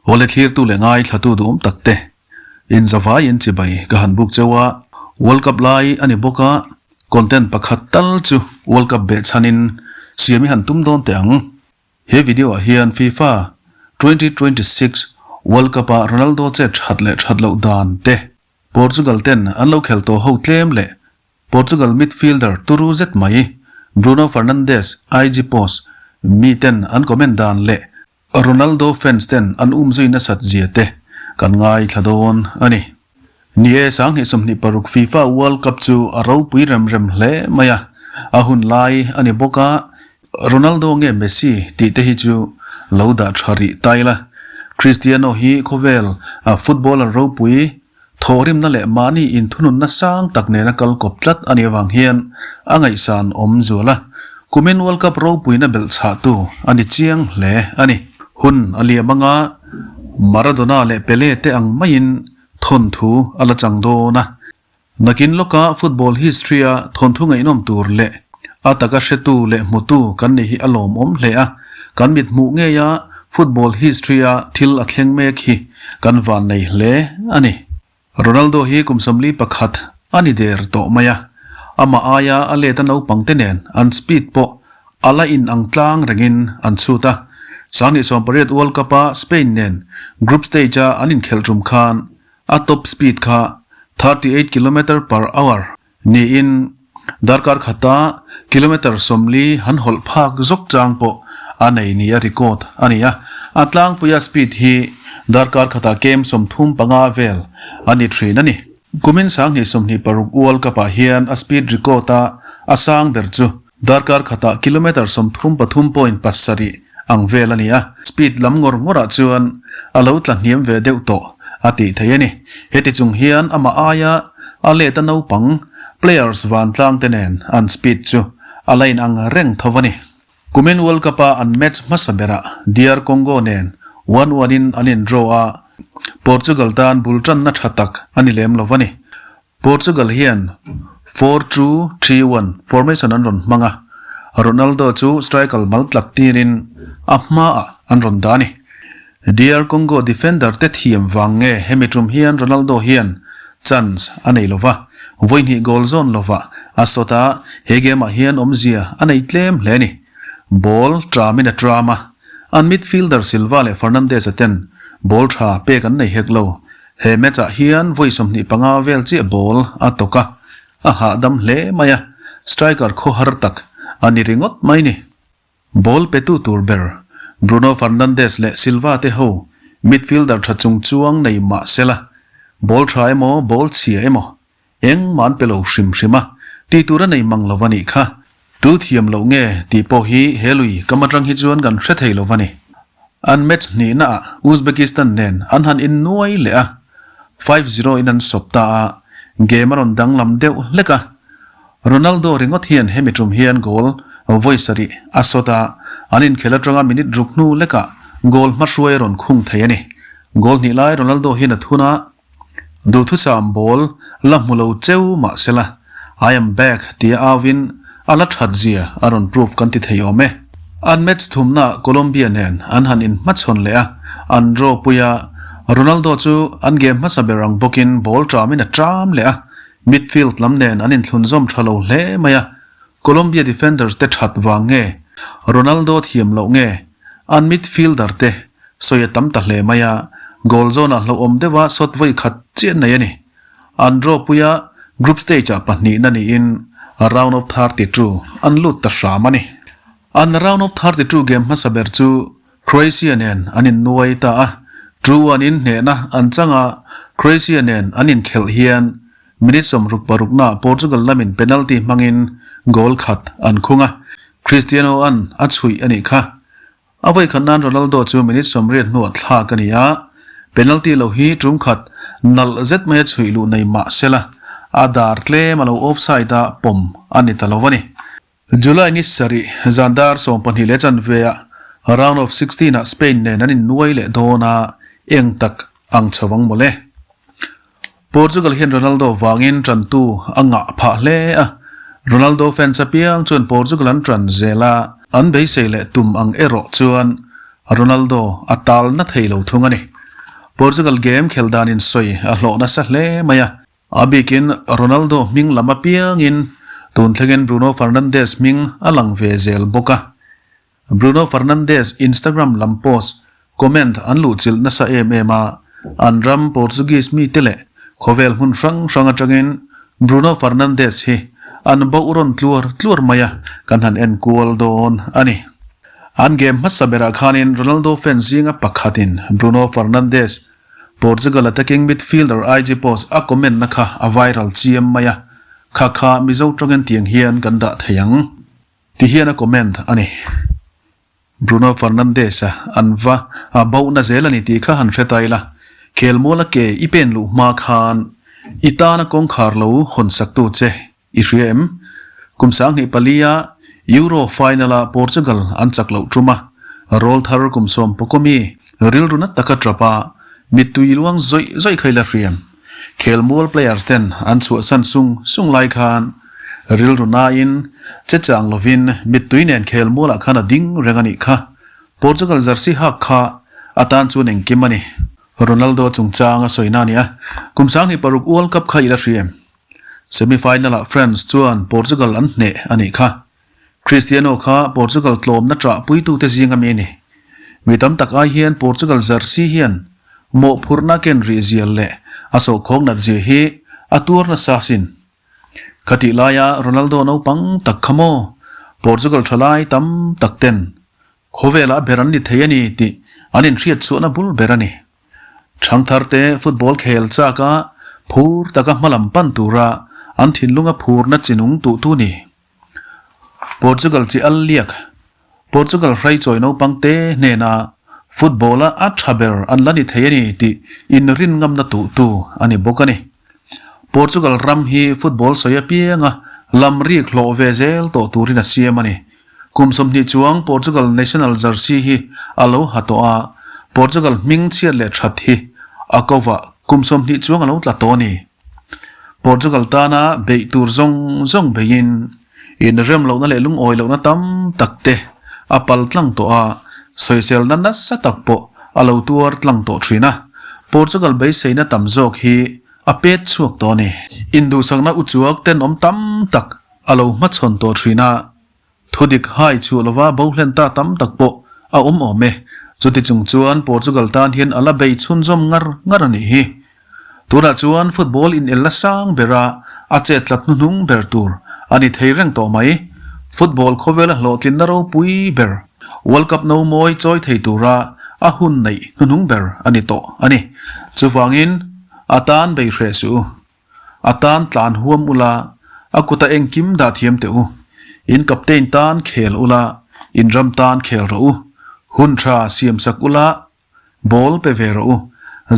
Awle thlirtu leh ngaithlatu duhawm tak te inzavaiin chibai ka han buk cheu a, World Cup lai a ni bawk a, content pakhat tal chu World Cup behchhanin siam i han tum dawn teh ang. He video ah hian FIFA 2026 World Cup ah Ronaldo chet that leh that loh dan te, Portugal ten an lo khel tawh ho tlem leh Portugal midfielder turu zet mai Bruno Fernandes IG post mi ten an comment dan leh Ronaldo fans ten an umzui nasat zia te kan ngaithla dawn a ni. Ni e, 2026 FIFA World Cup chu a ropui rem rem hle mai a, a hun lai a ni bawk a, Ronaldo nge Messi tih te hi chu lo dah tha rih ta ila. Cristiano hi khawvel a footballer ropui thawhrimna leh mahni inthununna sang tak nena kal kawp tlat a nih avang hian a ngaihsan awm zual a. Kumin World Cup ropuina belh chhahtu a ni chiang hle a ni. Hun a liam anga Maradona leh Pele te ang maiin thawnthu a la chang dawn a. Nakin lawka football history-a thawnthu ngaihnawm tur leh a taka hretu leh hmutu kan nih hi a lawmawm hle a. Kan mit hmuh ngeia football history-a thil a thleng mek hi kan vannei hle a ni. Ronaldo hi kum 41 a ni der tawh mai a, amah aia a let a naupang te nen an speed pawh a la in ang tlang rengin an chhut a. 2018 World Cup-a Spain nen group stage-a an inkhelh tum khan a top speed kha 38 kilometer per hour niin darkar khata kilometer 40 han hawlh phak zawk chang pawh a nei nia record a ni a. A tlangpuia speed hi darkar khata kem 35 vel a ni thin a ni. Kumin 2026 World Cup-ah hian a speed record a a sang ber chu darkar khata kilometer 33.7 ang vel a ni a. Speed lam ngawr ngawrah chuan a lo tla hniam ve deuh tawh a tih theih a ni. Heti chung hian amah aia a let a naupang players vantlang te nen an speed chu a la inang reng tho a ni. Kumin World Cup-a an match hmasa berah DR Congo nen 1-1 in an in draw a, Portugal tan bul tanna tha tak a ni lem lo a ni. Portugal hian 4-2-3-1 formation an rawn hmang a, Ronaldo chu striker mal tlak tirin a hmaah an rawn dah a ni. DR Congo defender te thiam vang nge hemi tum hian Ronaldo hian chance a nei lova, vawi hnih goal zawn lova a sawt a, he game ah hian awmzia a nei tlem hle a ni. Ball tramin a tram a, an midfielder Silva leh Fernandes-a ten ball tha pek an nei hek lo. He match ah hian vawi 25 vel chiah ball a tawk a, a hahdam hle mai a, striker khawhar tak a ni ringawt mai ni. Ball petu tur ber Bruno Fernandes leh Silva te ho midfielder tha chung chuang nei mah sela, ball tha emaw ball chhia emaw engmah an pe lo hrim hrim a, tih tur a nei mang lo a nih kha. Tu thiam loh nge tih pawh hi he lui kam atang hi chuan kan hre thei lo a ni. An match hnihna ah Uzbekistan nen an han innuai leh a, 5-0 in an sawp ta a, game a rawn danglam deuh hlek a. Ronaldo ringawt hian hemi tum hian goal vawi sarih a sawt a, an inkhel atanga minute ruk hnu lekah goal hmahruai a rawn khung thei a ni. Goal hnih lai Ronaldo hian a thun a, Duhthusam ball la hmu lo cheu mah sela, I am back tia auin a la that zia a rawn proof kan ti thei awm e. An match thumna Colombia nen an han inhmachhawn leh a, an draw pui a, Ronaldo chu an game hmasa ber ang bawkin ball tramin a tram leh a, midfield lam nen an inthlunzawm tha lo hle mai a, Colombia defenders te that vang nge, Ronaldo thiam loh nge, an midfielder te sawi a tam ta hle mai a, goal zawnah hlauhawm deuha shot vawi khat chiah nei a ni. An draw puia group stage ah pahnihna niin round of 32 an lut ta hram a ni. An round of 32 game hmasa ber chu Croatia nen an innuai ta a, 2-1 in hnehna an chang a, Croatia nen an inkhelh hian minute 66 na Portugal lamin penalty hmangin goal khat an khung a, Cristiano an a chhuih a nih kha. A vawi khat nan Ronaldo chu minute 80 hnuah thlak a ni a, penalty lo hi tum khat nalh zet mai a chhuih luh nei mah sela, a dar tlem a lo offside a pawm a ni ta lo a ni. July ni sarih zan dar 12 leh chanve ah round of 16 ah Spain nen an innuai leh dawn a, eng tak ang chho ang mawle. Portugal hian Ronaldo vangin tantu a ngah phah hle a, Ronaldo fans apiang chuan Portugal an tan zel a, an beisei leh tum ang erawh chuan Ronaldo a tal na thei lo thung a ni. Portugal game khel danin sawi a hlawh nasa hle mai a. A bikin Ronaldo hming lam apiangin tun thlengin Bruno Fernandes hming a lang ve zel bawk a. Bruno Fernandes Instagram lam post comment an luhchilh nasa em em a, an ram Portuguese mite leh khawvel hmun hrang hrang atangin Bruno Fernandes hi an bo rawn tluar tluar mai a, kan han en kual dawn a ni. An game hmasa berah khanin Ronaldo fans zinga pakhatin Bruno Fernandes Portugal attacking midfielder IG post a comment na kha a viral chiam mai a, kha kha Mizo tawngin tiang hian kan dah thei ang ti hian a comment a ni. Bruno Fernandes a an va a bohna zel a ni tih kha han hre ta ila, khelmuala ke i pen luh hma khan i tana kawngkhar lo hawn saktu che I hria em? Kum 2004 Euro final-a Portugal an chak loh tum a, rawl thar kum sawm pawkawmi rilru na taka tap a, mittui luang zawih zawih kha i la hria em? Khelmual players ten an chhuahsan sung sung lai khan rilru nain che chang lovin mittui nen khelmualah khan a ding reng a nih kha. Portugal jersey hak kha a tan chuan engkim a ni. Ronaldo chungchang a sawina a ni a, kum 2006 World Cup kha i la hria em? Semi-final-ah France chuan Portugal an hneh a nih kha. Cristiano kha Portugal tlawmna ṭah puitute zinga mi a ni. Mi tam tak ai hian Portugal jersey hian mawhphurhna ken rih zial leh a sawhkhawk nat zia hi a tuar nasa asin. Khatih laia Ronaldo naupang tak kha maw Portugal ṭhalai tam tak ten khawvelah ber an ni thei a ni tih an inhriat chhuahna bul ber a ni. Thangtharte football khel chaka phur taka hmalam pan tura an thinlunga phurna chinung tuhtu ni. Portugal chi al liak Portugal hraichawi naupangte hnena football-a a tha ber an la ni thei a ni tih inrin ngamna tuhtu a ni bawk a ni. Portugal ram hi football sawi apianga lam rik hlawh ve zel tawh turin a siam a ni. Kum 20 chuang Portugal national jersey hi a lo ha tawh a, Portugal hming chhiat leh that hi a ko vah kum 20 chuang a lo tla tawh a ni. Portugal tana beih tur zawng zawng beihin inrem lohna leh lungawi lohna tam tak te a pal tlang tawh a, sawiselna nasa tak pawh a lo tuar tlang tawh thin a, Portugal beiseina tam zawk hi a pet chhuak tawh a ni. Induhsakna uchuak tenawm tam tak a lo hmachhawn tawh thin a. Thudik hai chhuah lova bo hlen ta tam tak pawh a awm awm e. Chuti chung chuan Portugal tan hian a la bei chhunzawm ngar ngar a nih hi. Tunah chuan football inel la sang bera a chet tlat hnuhnung ber tur a ni thei reng tawh mai. Football khawvela hlawhtlinna ropui ber, World Cup no mawi chawi thei tura a hun neih hnuhnung ber a ni tawh a ni. Chuvangin a tan bei hreh suh u. A tan tlan huam ula, a kuta engkim dah thiam teh u. In captain tan khel ula, in ram tan khel rawh u. Hun tha siam sak ula, ball pe ve rawh u.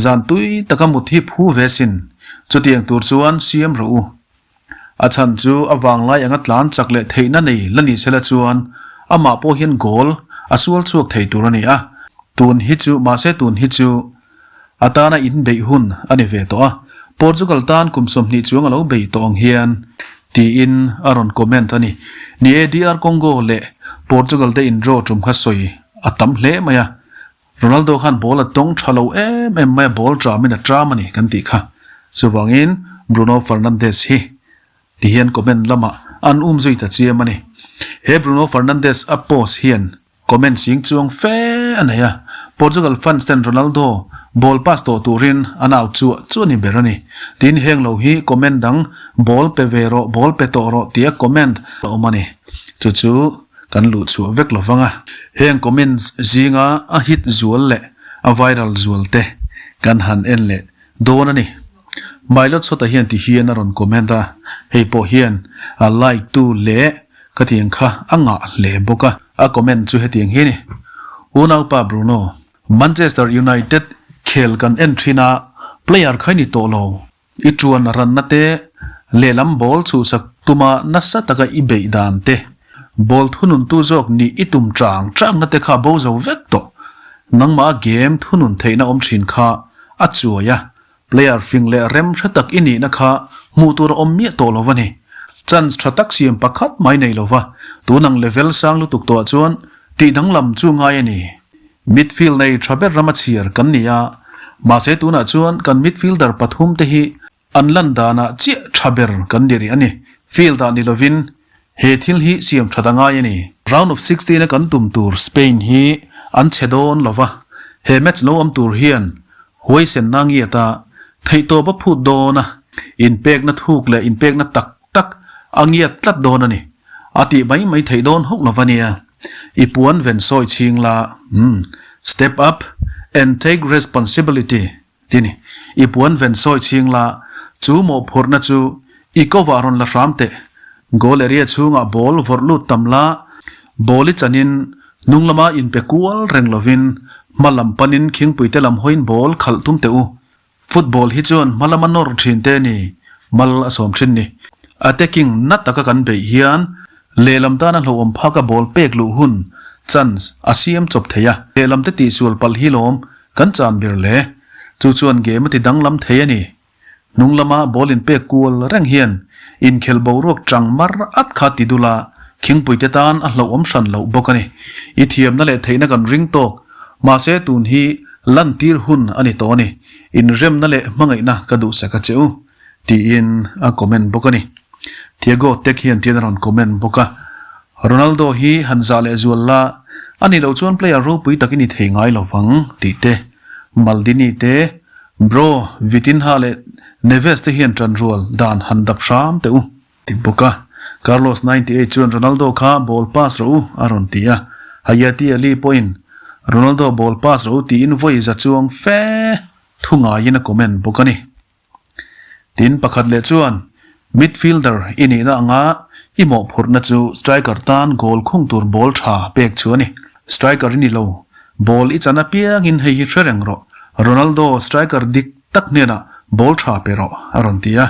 Zan tui taka mut hi phu ve sin, chutiang tur chuan siam rawh u. A chhan chu a vanglai anga tlan chak leh theihna nei la ni sela chuan amah pawh hian goal a sual chhuak thei tur a ni a. Tun hi chu, mahse tun hi chu A tana in beih hun a ni ve tawh a, Portugal tan kum 20 chuang a lo bei tawh ang hian, tiin a rawn comment a ni. Ni e, DR Congo leh Portugal te in draw tum kha sawi a tam hle mai a, Ronaldo khan ball a tawng tha lo em em mai a, ball tram in a tram a ni kan tih kha. Chuvangin Bruno Fernandes hi ti hian comment lamah an um zui ta chiam a ni. He Bruno Fernandes a post hian Comment sing chuang fe a nei a, Portugal fans ten Ronaldo ball pass tawh turin an au chuah chu a ni ber a ni. Tin, heng lo hi comment dang ball pe ve rawh, ball pe tawh rawh tia comment a awm a ni. Chu chu kan luh chhuah vek lo vang a. Heng comments zinga a hit zual leh a viral zual te kan han en leh dawn a ni. Mylot Sota hian ti hian a rawn comment a, hei pawh hian a like tu leh Ka tiang kha a ngah hle bawk a. A comment chu hetiang hi a ni, Unaupa Bruno, Manchester United khel kan en thin a, player kha i ni tawh lo. I tuan ranna te, lehlam ball chhuhsak tuma nasa taka i beih dan te, ball thununtu zawk nih i tum chang changna te kha bo zo vek tawh. Nangmah game thunun theihna awm thin kha a chuai a, Player fing leh rem hre tak i nihna kha hmuh tur a awm miah tawh lo a ni. Chance tha tak siam pakhat mai nei lo va, tun ang level sang lutuk tawh chuan tih danglam chu ngai a ni. Midfield nei tha ber rama chhiar kan ni a, Mahse tunah chuan kan midfielder pathumte hi an lan danah chiah tha ber kan ni rih a ni. Field-ah ni lovin he thil hi siam that a ngai a ni. Round of 16 a kan tum tur Spain hi an chhe dawn lo va, he match lo awm tur hian huaisenna ngiata theihtawp a phut dawn a, inpekna thuk leh inpekna tak tak a ngiat tlat dawn a ni. A tih mai mai theih dawn hauh lo va nia. I puan ven sawi chhing la, umm, step up and take responsibility ti ni. I puan ven sawi chhing la, chu mawhphurhna chu i kovah rawn la hram teh. Goal area chhungah ball vawrh lut tam la, ball i chanin hnung lama inpe kual reng lovin hma lam panin khingpuite lam hawiin ball khalh tum teh u. Football hi chuan hma lama nawr thin te ni, mal a sawm thin ni. Attacking na taka kan beih hian lehlam tana hlauhawm phaka ball pek luh hun, chance, a siam chawp thei a. Lehlam te tihsual palh hi lawm kan chan ber le. Chu chuan game a ti danglam thei a ni. Hnung lama ball in pek kual reng hian inkhel boruak chang mar at kha ti dul a, khingpuite tan a hlauhawm hran loh bawk a ni. I thiamna leh theihna kan ring tawk. Mahse tun hi lantir hun a ni tawh a ni, inremna leh hmangaihna ka duhsak a che u, tiin a comment bawk a ni. Thiago Tek hian tiin a rawn comment bawk a, Ronaldo hi han zah leh zual la, a nih loh chuan player ropui tak i ni thei ngai lo vang, tih te, Maldini te, Bro, Vitinha leh Neves te hian ṭanrual dan han dap hram teh u. Ti bawk a, Carlos 98 chuan Ronaldo kha ball pass rawh u a rawn ti a, Hayati Ali pawhin Ronaldo ball pass rawh u tiin vawi za chuang fe thu ngaiin a comment bawk a ni. Tin pakhat leh chuan midfielder i nihna anga i mawhphurhna chu striker tan goal khung tur ball tha pek chu a ni. Striker i ni lo, ball i chan apiangin hei hi hre reng rawh, Ronaldo striker dik tak hnenah ball tha pe rawh a rawn ti a.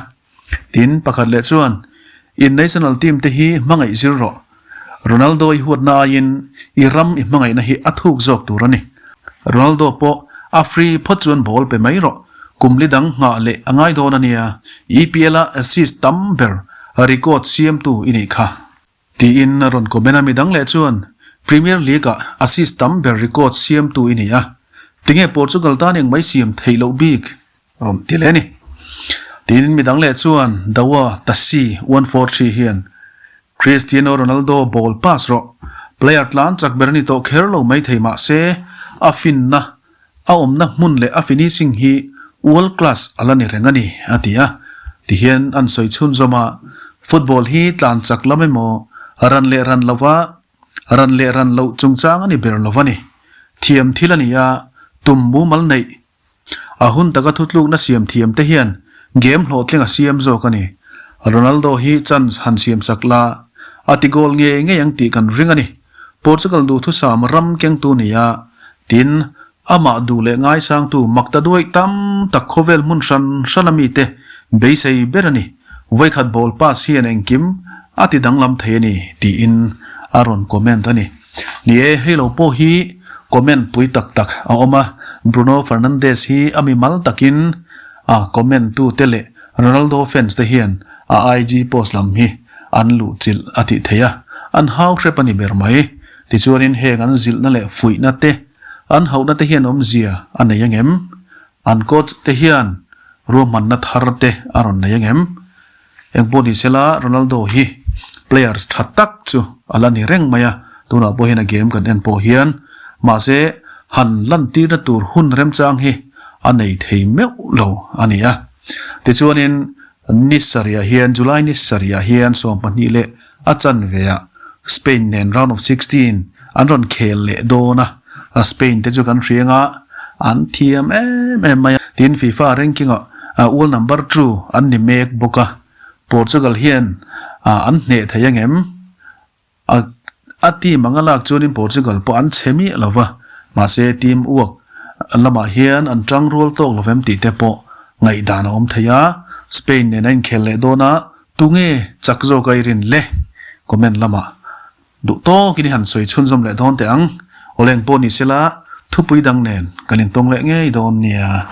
Tin, pakhat leh chuan, In national team te hi hmangaih zir rawh. Ronaldo i huatna aiin i ram i hmangaihna hi a thuk zawk tur a ni. Ronaldo pawh a free phawt chuan ball pe mai rawh. Kum li dang nghah leh a ngai dawn a nia. EPL-a assist tam ber record siamtu i nih kha. Tiin a rawn comment a, midang leh chuan Premier League-ah assist tam ber record siamtu i ni a, tinge Portugal tan engmah i siam theih loh bik? Rawn ti leh a ni. Tiin midang leh chuan Dawa Tasi 143 hian Cristiano Ronaldo ball pass rawh, player tlan chak ber a ni tawh kher lo maithei mahse a finna A awmna hmun leh a finishing hi world class a la ni reng a ni, a ti a. Tihian an sawi chhunzawm a, football hi tlan chak lam emaw, ran leh ran lova, ran leh ran loh chungchang a ni ber lo a ni. Thiam thil a ni a, tum mumal neih. A hun taka thutlukna siam thiam te hian game hlawhtling a siam zawk a ni. Ronaldo hi chance han siam sak la, a ti goal ngei ngei ang tih kan ring a ni. Portugal duhthusam ram kengtu ni a, tin, amah duh leh ngaisangtu makta duaih tam tak khawvel hmun hran hran a mite beisei ber a ni. Vawikhat ball pass hian engkim a ti danglam thei a ni, tiin a rawn comment a ni. Ni e, hei lo pawh hi comment pui tak tak a awm a, Bruno Fernandes hi a mimal takin a comment tute leh Ronaldo fans te hian a IG post lam hi an luhchilh a tih theih a, an hau hrep a ni ber mai. Tichuanin heng an zilhna leh fuihna te, an hauhna te hian awmzia a nei angem? An coach te hian ruahmanna thar te a rawn nei angem? Engpawh ni sela Ronaldo hi players tha tak chu a la ni reng mai a, tunah pawh hian a game kan en pawh hian mahse han lantirna tur hun remchang hi a nei thei meuh lo a ni a. Tichuanin Ni sarih hian July ni sarih hian 22 leh a chanve ah Spain nen round of 16 an rawn khel leh dawn a, Spain te chu kan hriang a, an thiam em em mai a. Tin FIFA ranking ah world number two an ni mek bawk a, Portugal hian an hneh thei angem? A a team anga lak chuanin Portugal pawh an chhe miah lo va, mahse team uak lamah hian an tang rual tawk lo vem tih te pawh ngaihdan a awm thei a, Spain nen a inkhel leh dawn a, tunge chak zawk a i rin le? Comment lamah duh tawkin i han sawi chhunzawm leh dawn teh ang. Awleng pawh ni sela thupui dang nen kan intawng leh ngei dawn nia.